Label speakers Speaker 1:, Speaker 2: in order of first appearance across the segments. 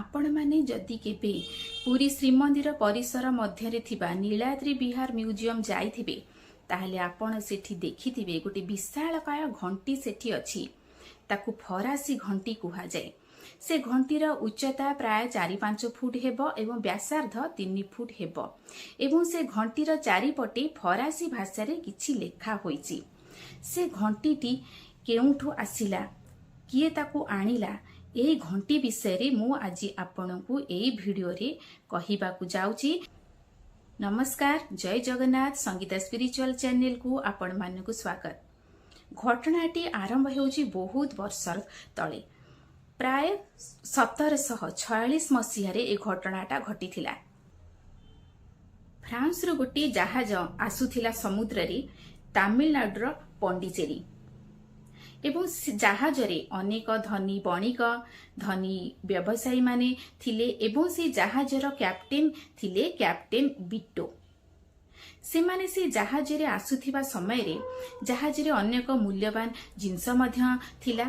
Speaker 1: ଆପଣମାନେ ଯଦି କେବେ ପୁରୀ ଶ୍ରୀମନ୍ଦିର ପରିସର ମଧ୍ୟରେ ଥିବା ନୀଳାଦ୍ରି ବିହାର ମ୍ୟୁଜିୟମ ଯାଇଥିବେ, ତାହେଲେ ଆପଣ ସେଠି ଦେଖିଥିବେ ଗୋଟେ ବିଶାଳକାୟ ଘଣ୍ଟି ସେଠି ଅଛି। ତାକୁ ଫରାସୀ ଘଣ୍ଟି କୁହାଯାଏ। ସେ ଘଣ୍ଟିର ଉଚ୍ଚତା ପ୍ରାୟ 4-5 ଫୁଟ ହେବ ଏବଂ ବ୍ୟାସାର୍ଦ୍ଧ 3 ଫୁଟ ହେବ ଏବଂ ସେ ଘଣ୍ଟିର ଚାରିପଟେ ଫରାସୀ ଭାଷାରେ କିଛି ଲେଖା ହୋଇଛି। ସେ ଘଣ୍ଟିଟି କେଉଁଠୁ ଆସିଲା, କିଏ ତାକୁ ଆଣିଲା, ଏଇ ଘଣ୍ଟି ବିଷୟରେ ମୁଁ ଆଜି ଆପଣଙ୍କୁ ଏଇ ଭିଡ଼ିଓରେ କହିବାକୁ ଯାଉଛି। ନମସ୍କାର, ଜୟ ଜଗନ୍ନାଥ। ସଙ୍ଗୀତା ସ୍ପିରିଚୁଆଲ ଚ୍ୟାନେଲକୁ ଆପଣମାନଙ୍କୁ ସ୍ୱାଗତ। ଘଟଣାଟି ଆରମ୍ଭ ହେଉଛି ବହୁତ ବର୍ଷ ତଳେ। ପ୍ରାୟ 1746 ମସିହାରେ ଏ ଘଟଣାଟା ଘଟିଥିଲା। ଫ୍ରାନ୍ସରୁ ଗୋଟିଏ ଜାହାଜ ଆସୁଥିଲା ସମୁଦ୍ରରେ ତାମିଲନାଡୁର ପଣ୍ଡିଚେରୀ ଏବଂ ସେ ଜାହାଜରେ ଅନେକ ଧନୀ ବଣିକ, ଧନୀ ବ୍ୟବସାୟୀମାନେ ଥିଲେ ଏବଂ ସେ ଜାହାଜର କ୍ୟାପ୍ଟେନ୍ ଥିଲେ କ୍ୟାପ୍ଟେନ୍ ବିଟୋ। ସେମାନେ ସେ ଜାହାଜରେ ଆସୁଥିବା ସମୟରେ ଜାହାଜରେ ଅନେକ ମୂଲ୍ୟବାନ ଜିନିଷ ମଧ୍ୟ ଥିଲା।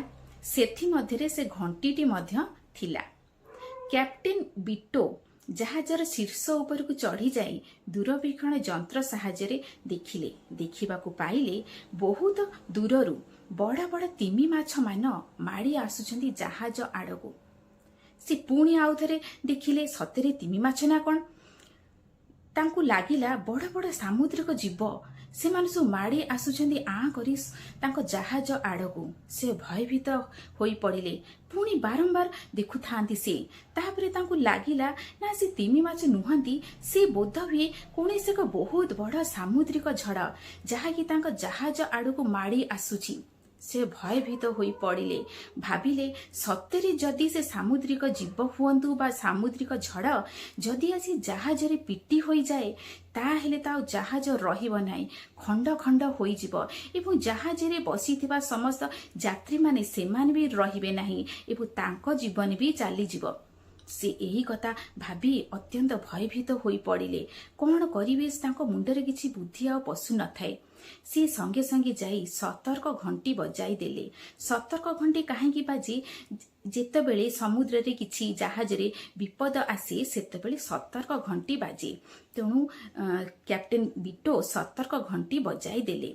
Speaker 1: ସେଥିମଧ୍ୟରେ ସେ ଘଣ୍ଟିଟି ମଧ୍ୟ ଥିଲା। କ୍ୟାପ୍ଟେନ୍ ବିଟୋ ଜାହାଜର ଶୀର୍ଷ ଉପରକୁ ଚଢ଼ିଯାଇ ଦୂରବୀକ୍ଷଣ ଯନ୍ତ୍ର ସାହାଯ୍ୟରେ ଦେଖିଲେ। ଦେଖିବାକୁ ପାଇଲେ, ବହୁତ ଦୂରରୁ ବଡ଼ ବଡ଼ ତିମି ମାଛମାନ ମାଡ଼ି ଆସୁଛନ୍ତି ଜାହାଜ ଆଡ଼କୁ। ସେ ପୁଣି ଆଉଥରେ ଦେଖିଲେ, ସତରେ ତିମି ମାଛ ନା କ'ଣ? ତାଙ୍କୁ ଲାଗିଲା ବଡ଼ ବଡ଼ ସାମୁଦ୍ରିକ ଜୀବ, ସେମାନେ ସବୁ ମାଡ଼ି ଆସୁଛନ୍ତି ଆଁ କରି ତାଙ୍କ ଜାହାଜ ଆଡ଼କୁ। ସେ ଭୟଭୀତ ହୋଇ ପଡ଼ିଲେ। ପୁଣି ବାରମ୍ବାର ଦେଖୁଥାନ୍ତି ସେ। ତାପରେ ତାଙ୍କୁ ଲାଗିଲା, ନା, ସେ ତିମି ମାଛ ନୁହନ୍ତି, ସେ ବୋଧହୁଏ କୌଣସି ଏକ ବହୁତ ବଡ଼ ସାମୁଦ୍ରିକ ଝଡ଼, ଯାହାକି ତାଙ୍କ ଜାହାଜ ଆଡ଼କୁ ମାଡ଼ି ଆସୁଛି। ସେ ଭୟଭୀତ ହୋଇ ପଡ଼ିଲେ। ଭାବିଲେ, ସତରେ ଯଦି ସେ ସାମୁଦ୍ରିକ ଜୀବ ହୁଅନ୍ତୁ ବା ସାମୁଦ୍ରିକ ଝଡ଼, ଯଦି ଆସି ଜାହାଜରେ ପିଟି ହୋଇଯାଏ, ତାହେଲେ ତ ଆଉ ଜାହାଜ ରହିବ ନାହିଁ, ଖଣ୍ଡ ଖଣ୍ଡ ହୋଇଯିବ ଏବଂ ଜାହାଜରେ ବସିଥିବା ସମସ୍ତ ଯାତ୍ରୀମାନେ, ସେମାନେ ବି ରହିବେ ନାହିଁ ଏବଂ ତାଙ୍କ ଜୀବନ ବି ଚାଲିଯିବ। ସେ ଏହି କଥା ଭାବି ଅତ୍ୟନ୍ତ ଭୟଭୀତ ହୋଇ ପଡ଼ିଲେ। କ'ଣ କରିବେ, ତାଙ୍କ ମୁଣ୍ଡରେ କିଛି ବୁଦ୍ଧି ଆଉ ପଶୁ ନଥାଏ। ସେ ସଙ୍ଗେ ସଙ୍ଗେ ଯାଇ ସତର୍କ ଘଣ୍ଟି ବଜାଇ ଦେଲେ। ସତର୍କ ଘଣ୍ଟି କାହିଁକି ବାଜେ? ଯେତେବେଳେ ସମୁଦ୍ରରେ କିଛି ଜାହାଜରେ ବିପଦ ଆସେ, ସେତେବେଳେ ସତର୍କ ଘଣ୍ଟି ବାଜେ। ତେଣୁ କ୍ୟାପ୍ଟେନ୍ ବିଟୋ ସତର୍କ ଘଣ୍ଟି ବଜାଇ ଦେଲେ।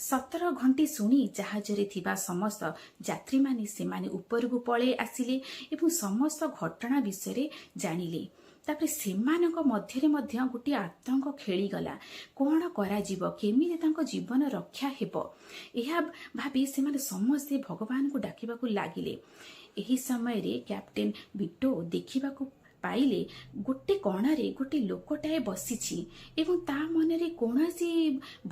Speaker 1: ସତର୍କ ଘଣ୍ଟି ଶୁଣି ଜାହାଜରେ ଥିବା ସମସ୍ତ ଯାତ୍ରୀମାନେ, ସେମାନେ ଉପରକୁ ପଳେଇ ଆସିଲେ ଏବଂ ସମସ୍ତ ଘଟଣା ବିଷୟରେ ଜାଣିଲେ। ତାପରେ ସେମାନଙ୍କ ମଧ୍ୟରେ ମଧ୍ୟ ଗୋଟିଏ ଆତଙ୍କ ଖେଳିଗଲା। କ'ଣ କରାଯିବ, କେମିତି ତାଙ୍କ ଜୀବନ ରକ୍ଷା ହେବ, ଏହା ଭାବି ସେମାନେ ସମସ୍ତେ ଭଗବାନଙ୍କୁ ଡାକିବାକୁ ଲାଗିଲେ। ଏହି ସମୟରେ କ୍ୟାପ୍ଟେନ୍ ବିଟୋ ଦେଖିବାକୁ ପାଇଲେ, ଗୋଟେ କଣରେ ଗୋଟେ ଲୋକଟାଏ ବସିଛି ଏବଂ ତା ମନରେ କୌଣସି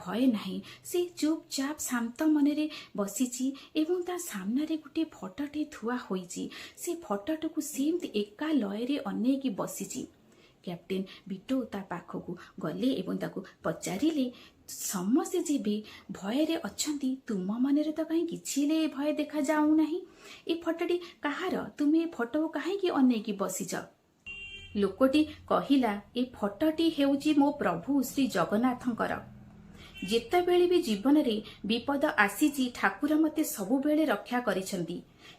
Speaker 1: ଭୟ ନାହିଁ। ସେ ଚୁପଚାପ ଶାନ୍ତ ମନରେ ବସିଛି ଏବଂ ତା ସାମ୍ନାରେ ଗୋଟିଏ ଫଟୋଟେ ଥୁଆ ହୋଇଛି। ସେ ଫଟୋଟିକୁ ସେମିତି ଏକା ଲୟରେ ଅନେଇକି ବସିଛି। କ୍ୟାପ୍ଟେନ୍ ବିଟୋ ତା ପାଖକୁ ଗଲେ ଏବଂ ତାକୁ ପଚାରିଲେ, ସମସ୍ତେ ଯେବେ ଭୟରେ ଅଛନ୍ତି, ତୁମ ମନରେ ତ କାହିଁ କିଛି ହେଲେ ଭୟ ଦେଖାଯାଉନାହିଁ? ଏ ଫଟୋଟି କାହାର? ତୁମେ ଏ ଫଟୋକୁ କାହିଁକି ଅନେଇକି ବସିଛ? ଲୋକଟି କହିଲା, ଏ ଫଟୋଟି ହେଉଛି ମୋ ପ୍ରଭୁ ଶ୍ରୀ ଜଗନ୍ନାଥଙ୍କର। ଯେତେବେଳେ ବି ଜୀବନରେ ବିପଦ ଆସିଛି, ଠାକୁର ମୋତେ ସବୁବେଳେ ରକ୍ଷା କରିଛନ୍ତି।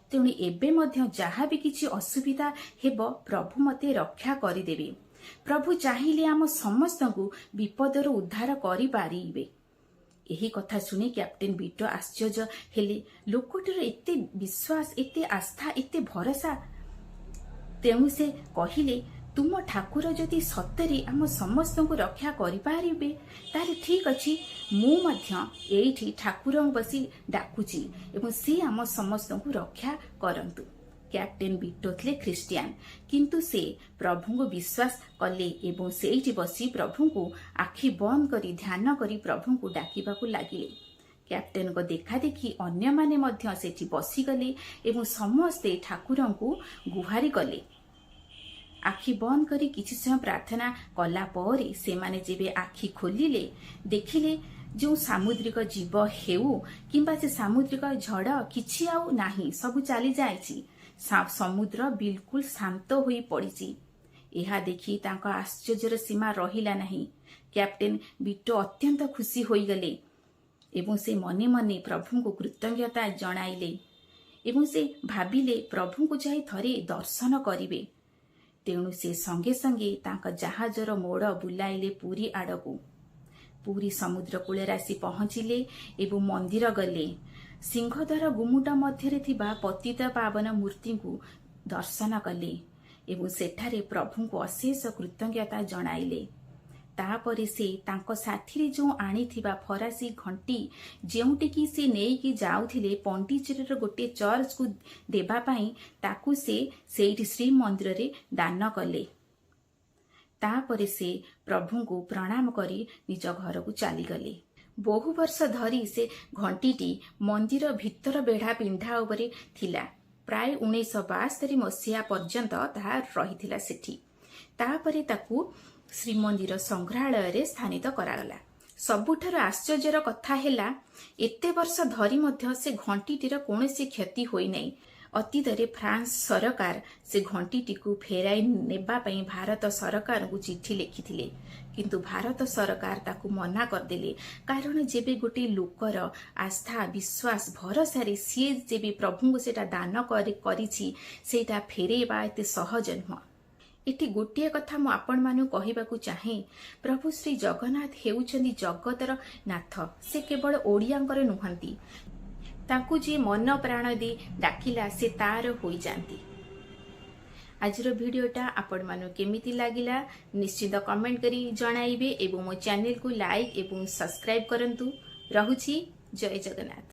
Speaker 1: ତେଣୁ ଏବେ ମଧ୍ୟ ଯାହା ବି କିଛି ଅସୁବିଧା ହେବ, ପ୍ରଭୁ ମୋତେ ରକ୍ଷା କରିଦେବେ। ପ୍ରଭୁ ଚାହିଁଲେ ଆମ ସମସ୍ତଙ୍କୁ ବିପଦରୁ ଉଦ୍ଧାର କରିପାରିବେ। ଏହି କଥା ଶୁଣି କ୍ୟାପ୍ଟେନ୍ ବିଟୋ ଆଶ୍ଚର୍ଯ୍ୟ ହେଲେ। ଲୋକଟିର ଏତେ ବିଶ୍ୱାସ, ଏତେ ଆସ୍ଥା, ଏତେ ଭରସା। ତେଣୁ ସେ କହିଲେ, ତୁମ ଠାକୁର ଯଦି ସତରେ ଆମ ସମସ୍ତଙ୍କୁ ରକ୍ଷା କରିପାରିବେ, ତାହେଲେ ଠିକ୍ ଅଛି, ମୁଁ ମଧ୍ୟ ଏଇଠି ଠାକୁରଙ୍କୁ ବସି ଡାକୁଛି ଏବଂ ସେ ଆମ ସମସ୍ତଙ୍କୁ ରକ୍ଷା କରନ୍ତୁ। କ୍ୟାପ୍ଟେନ୍ ବିଟୋ ଥିଲେ ଖ୍ରୀଷ୍ଟିଆନ, କିନ୍ତୁ ସେ ପ୍ରଭୁଙ୍କୁ ବିଶ୍ୱାସ କଲେ ଏବଂ ସେଇଠି ବସି ପ୍ରଭୁଙ୍କୁ ଆଖି ବନ୍ଦ କରି ଧ୍ୟାନ କରି ପ୍ରଭୁଙ୍କୁ ଡାକିବାକୁ ଲାଗିଲେ। କ୍ୟାପ୍ଟେନଙ୍କ ଦେଖା ଦେଖି ଅନ୍ୟମାନେ ମଧ୍ୟ ସେଠି ବସିଗଲେ ଏବଂ ସମସ୍ତେ ଠାକୁରଙ୍କୁ ଗୁହାରି କଲେ। ଆଖି ବନ୍ଦ କରି କିଛି ସମୟ ପ୍ରାର୍ଥନା କଲା ପରେ ସେମାନେ ଯେବେ ଆଖି ଖୋଲିଲେ, ଦେଖିଲେ ଯେଉଁ ସାମୁଦ୍ରିକ ଜୀବ ହେଉ କିମ୍ବା ସେ ସାମୁଦ୍ରିକ ଝଡ଼, କିଛି ଆଉ ନାହିଁ, ସବୁ ଚାଲି ଯାଇଛି। ସମୁଦ୍ର ବିଲକୁଲ ଶାନ୍ତ ହୋଇ ପଡ଼ିଛି। ଏହା ଦେଖି ତାଙ୍କ ଆଶ୍ଚର୍ଯ୍ୟର ସୀମା ରହିଲା ନାହିଁ। କ୍ୟାପ୍ଟେନ୍ ବିଟୋ ଅତ୍ୟନ୍ତ ଖୁସି ହୋଇଗଲେ ଏବଂ ସେ ମନେ ମନେ ପ୍ରଭୁଙ୍କୁ କୃତଜ୍ଞତା ଜଣାଇଲେ ଏବଂ ସେ ଭାବିଲେ, ପ୍ରଭୁଙ୍କୁ ଯାଇ ଥରେ ଦର୍ଶନ କରିବେ। ତେଣୁ ସେ ସଙ୍ଗେ ସଙ୍ଗେ ତାଙ୍କ ଜାହାଜର ମୋଡ଼ ବୁଲାଇଲେ ପୁରୀ ଆଡ଼କୁ। ପୁରୀ ସମୁଦ୍ର କୂଳରେ ଆସି ପହଞ୍ଚିଲେ ଏବଂ ମନ୍ଦିର ଗଲେ। ସିଂହଦ୍ୱାର ଗୁମୁଟ ମଧ୍ୟରେ ଥିବା ପତିତ ପାବନ ମୂର୍ତ୍ତିଙ୍କୁ ଦର୍ଶନ କଲେ ଏବଂ ସେଠାରେ ପ୍ରଭୁଙ୍କୁ ଅଶେଷ କୃତଜ୍ଞତା ଜଣାଇଲେ। ତାପରେ ସେ ତାଙ୍କ ସାଥିରେ ଯେଉଁ ଆଣିଥିବା ଫରାସୀ ଘଣ୍ଟି, ଯେଉଁଟିକି ସେ ନେଇକି ଯାଉଥିଲେ ପଣ୍ଡିଚେରୀର ଗୋଟିଏ ଚର୍ଚ୍ଚକୁ ଦେବା ପାଇଁ, ତାକୁ ସେ ସେଇଠି ଶ୍ରୀମନ୍ଦିରରେ ଦାନ କଲେ। ତାପରେ ସେ ପ୍ରଭୁଙ୍କୁ ପ୍ରଣାମ କରି ନିଜ ଘରକୁ ଚାଲିଗଲେ। ବହୁ ବର୍ଷ ଧରି ସେ ଘଣ୍ଟିଟି ମନ୍ଦିର ଭିତର ବେଢ଼ା ପିଣ୍ଢା ଉପରେ ଥିଲା। ପ୍ରାୟ 1972 ମସିହା ପର୍ଯ୍ୟନ୍ତ ତାହା ରହିଥିଲା ସେଠି। ତାପରେ ତାକୁ ଶ୍ରୀମନ୍ଦିର ସଂଗ୍ରହାଳୟରେ ସ୍ଥାନିତ କରାଗଲା। ସବୁଠାରୁ ଆଶ୍ଚର୍ଯ୍ୟର କଥା ହେଲା, ଏତେ ବର୍ଷ ଧରି ମଧ୍ୟ ସେ ଘଣ୍ଟିଟିର କୌଣସି କ୍ଷତି ହୋଇନାହିଁ। ଅତୀତରେ ଫ୍ରାନ୍ସ ସରକାର ସେ ଘଣ୍ଟିଟିକୁ ଫେରାଇ ନେବା ପାଇଁ ଭାରତ ସରକାରଙ୍କୁ ଚିଠି ଲେଖିଥିଲେ, କିନ୍ତୁ ଭାରତ ସରକାର ତାକୁ ମନା କରିଦେଲେ। କାରଣ ଯେବେ ଗୋଟିଏ ଲୋକର ଆସ୍ଥା, ବିଶ୍ୱାସ, ଭରସାରେ ସିଏ ଯେବେ ପ୍ରଭୁଙ୍କୁ ସେଇଟା ଦାନ କରିଛି, ସେଇଟା ଫେରେଇବା ଏତେ ସହଜ ନୁହଁ। ଏଠି ଗୋଟିଏ କଥା ମୁଁ ଆପଣମାନଙ୍କୁ କହିବାକୁ ଚାହେଁ, ପ୍ରଭୁ ଶ୍ରୀ ଜଗନ୍ନାଥ ହେଉଛନ୍ତି ଜଗତର ନାଥ। ସେ କେବଳ ଓଡ଼ିଆଙ୍କର ନୁହନ୍ତି। ତାଙ୍କୁ ଯିଏ ମନ ପ୍ରାଣ ଦେଇ ଡାକିଲା, ସେ ତାର ହୋଇଯାନ୍ତି। ଆଜିର ଭିଡ଼ିଓଟା ଆପଣମାନଙ୍କୁ କେମିତି ଲାଗିଲା, ନିଶ୍ଚିତ କମେଣ୍ଟ କରି ଜଣାଇବେ ଏବଂ ମୋ ଚ୍ୟାନେଲକୁ ଲାଇକ୍ ଏବଂ ସବସ୍କ୍ରାଇବ୍ କରନ୍ତୁ। ରହୁଛି, ଜୟ ଜଗନ୍ନାଥ।